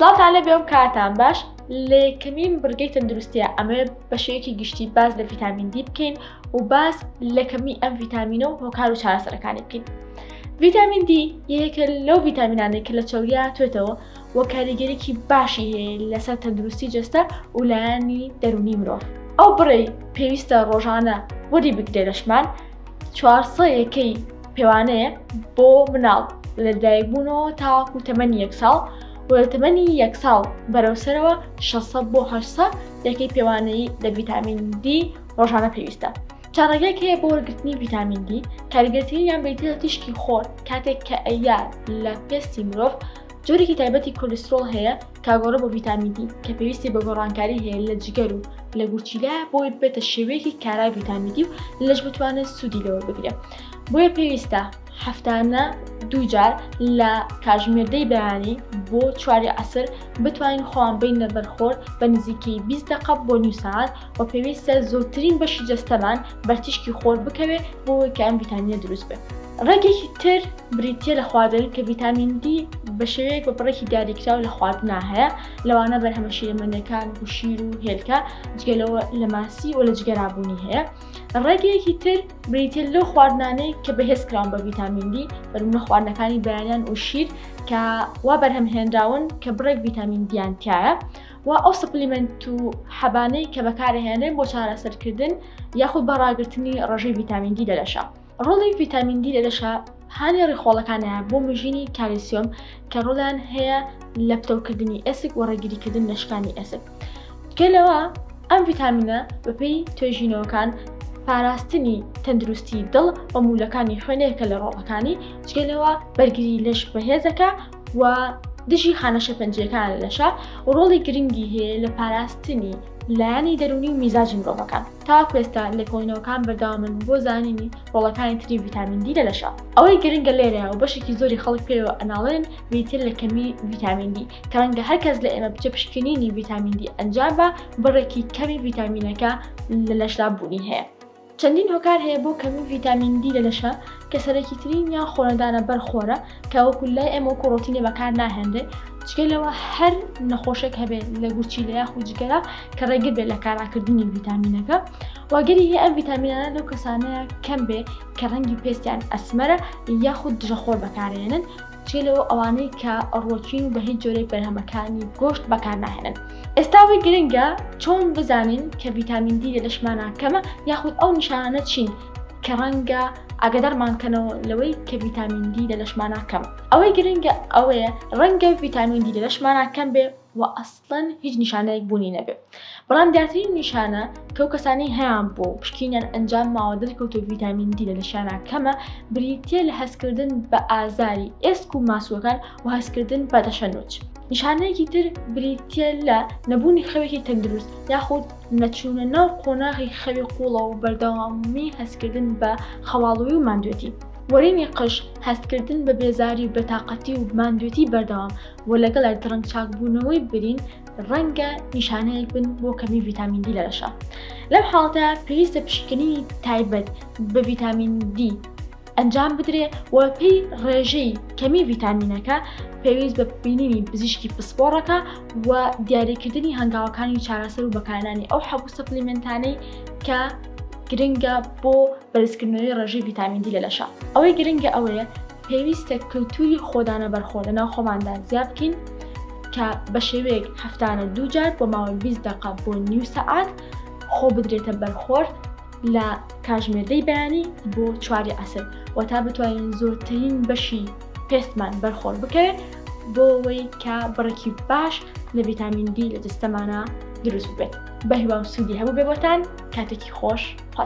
سڵاوتان لێبێ و کاتان باش. لە یەکەمین بڕگەی تەندروستیە ئەمەوێت بە شێوەیەکی گشتی باس لە ڤیتامین دی بکەین و باس لە کەمی ئەم ڤیتامینە و هۆکار و چارەسەرەکانی بکەین. ڤیتامین دی یەکێکە لەو ڤیتامینانەی کە لە چەوریا توێتەوە و کاریگەریی باشی هەیە لەسەر تەندروستی جەستە و لایەنی دەروونی مرۆڤ. ئەو بڕەی پێویستە ڕۆژانە وەری بگرێ لەشمان 400 یەکەی پێوانەیە بۆ مناڵ لە دایکبوونەوە تاوەکو تەمەنی یەک ساڵ و لە تەمەنی یەک ساڵ بەرەو سەرەوە 600 بۆ 800 یەکەی پێوانەیی لە ڤیتامین دی ڕۆژانە پێویستە. چەند ڕێگەیەک هەیە بۆ وەرگرتنی ڤیتامین دی، کاریگەرترینیان بریتیە لە تیشکی خۆر کاتێک کە ئەیا لە پێستی مرۆڤ جۆرێکی تایبەتی کۆلیسترۆڵ هەیە کە گۆڕە بۆ ڤیتامین دی کە پێویستی بە گۆڕانکاری هەیە لە جگەر و لە گورچیلە بۆی ببێتە شێوەیەکی کارای ڤیتامین دی و لەش بتوانێت سوودی لەوە بگرێت بۆیە پێویستە هەفتانە دووجار لە کاژمێر دەی بەیانی بۆ چواری عەسر بتوانین خۆمان بینە بەرخۆر بە نزیکەی 20 دەقە بۆ نیو سەعات و پێویستە زۆرترین بەشی جەستەمان بەر تیشکی خۆر بکەوێ بۆ ئەوەی کە ئەم ڤیتامینە دروست بێ. ڕێگێکی تر بریتییە لە خواردن کە ڤیتامین دی بە شێوەیەک بە بڕێکی دیاریکراو لە خواردنا هەیە لەوانە بەرهەمە شیرەمەنیەکان و شیر و هێلکە جگە لەوە لە ماسی و لە جگەرا بوونی هەیە. ڕێگەیەکی تر بریتییە لەو خواردنانەی کە بەهێز کراون بە ڤیتامین دی بەرمونە خواردنەکانی بەیانیان و شیر کە وا بەرهەم هێنراون کە بڕێک ڤیتامین دیان تایە و ئەو supplement و حەبانەی کە بەکارهێنرێن بۆ چارەسەرکردن یاخود بە ڕاگرتنی ڕێژەی ڤیتامین دی لە لەشە. ڕۆڵی ڤیتامین دی لە لەشە هانی ڕیخۆڵەکانە بۆ مژینی کالیسیۆم کە ڕۆڵیان هەیە لە پتەوکردنی ئێسک و ڕێگریکردن لە شکانی ئێسک. جگە لەوە ئەم ڤیتامینە بەپێی توێژینەوەکان پاراستنی تەندروستی دڵ و مولەکانی خوێنێکە لە ڕۆڵەکانی، جگە لەوە بەرگری لەش بەهێزەکە و دژی خانە شێرپەنجەیەکان لە لەشە و ڕۆڵی گرنگی هەیە لە پاراستنی لایەنی دەروونی و میزاجی مرۆڤەکان. تاوەکو ئێستا لێکۆڵینەوەکان بەردەوامن بۆ زانینی ڕۆڵەکانی تری ڤیتامین دی لە لەشە. ئەوەی گرنگە لێرەیە و بەشێکی زۆری خەڵک پێوە ئەناڵێنن بریتیە لە کەمی ڤیتامین دی کە ڕەنگە هەر کەس لە ئێمە بچێ پشکنینی ڤیتامین دی ئەنجام با بڕێکی کەمی ڤیتامینەکە لە لەشدا بوونی هەیە. چەندین هۆکار هەیە بۆ کەمی ڤیتامین دی لە لەشا کە سەرەکیترینیان خۆنەدانە بەر خۆرە کە وەکو لای ئێمە وەکو ڕۆتینێ بەکار ناهێنرێ جگە لەوە هەر نەخۆشێک هەبێت لە گورچیلە یاخود جگەرە کە ڕێگر بێت لە کاراکردنی ڤیتامینەکە واگەری هەیە ئەم ڤیتامینانە لەو کەسانەیە کەم بێ کە ڕەنگی پێستیان ئەسمەرە یاخود دژەخۆر بەکارێنن جگە لەوە ئەوانەی کە ڕۆکین و بە هیچ جۆرێک بەرهەمەکانی گۆشت بەکارناهێنن. ئێستا ئەوەی گرنگە چۆن بزانین کە ڤیتامین دی لە لەشمانا کەمە یاخود ئەو نیشانانە چین کە ڕەنگە ئاگادارمان کەنەوە لەوەی کە ڤیتامین دی لە لەشمانا کەمە. ئەوەی گرنگە ئەوەیە ڕەنگە ڤیتامین دی لە لەشمانا کەم بێ و ئەسڵەن هیچ نیشانەیەک بوونی نەبێ بەڵام دیارترین نیشانە کە ئەو کەسانەی هەیان بوو و پشکینیان ئەنجام ماوە دەرکەوتووە ڤیتامین دی لە لەشیانا کەمە بریتییە لە هەستکردن بە ئازاری ئێسک و ماسوولەکان و هەستکردن بە تەشەنوج. نیشانەیەکی تر بریتییە لە نەبوونی خەوێکی تەندروست یاخود نەچوونە ناو قۆناغی خەوی قووڵەوە و بەردەوامی هەستکردن بە خەواڵووی و ماندوێتی. وەرینی قژ، هەستکردن بە بێزاری و بێتاقەتی و ماندوێتی بەردەوام و لەگەڵ درەنگ چاکبوونەوەی برین ڕەنگە نیشانەیەک بن بۆ کەمی ڤیتامین دی لە لەشە. لەم حاڵەتە پێویستە پشکنینی تایبەت بە ڤیتامین دی ئەنجام بدرێ و پێی ڕێژەی کەمی ڤیتامینەکە پێویست بە بینینی پزیشکی پسپۆڕەکە و دیاریکردنی هەنگاوەکانی چارەسەر و بەکارهێنانی ئەو حەب و supplement انەی کە گرنگە بۆ بەرزکردنەوەی ڕێژەی ڤیتامین دی لە لەشە. ئەوەی گرنگە ئەوەیە پێویستە کلتوری خۆدانە بەرخۆ لەناو خۆماندا زیاد بکەین کە بە شێوەیەک هەفتانە دووجار بۆ ماوەی 20 دەقە بۆ نیو سەعات خۆ بدرێتە بەرخۆر لە کاژمێر دەی بەیانی بۆ چواری عەسر و تا بتوانین زۆرترین بەشی پێستمان بەرخۆر بکەوێت بۆ ئەوەی کە بڕێکی باش لە ڤیتامین دی لە جەستەمانە دروست ببێت. بەهیوام سوودی هەبوو بێ بۆتان. کاتێکی خۆش. خوا.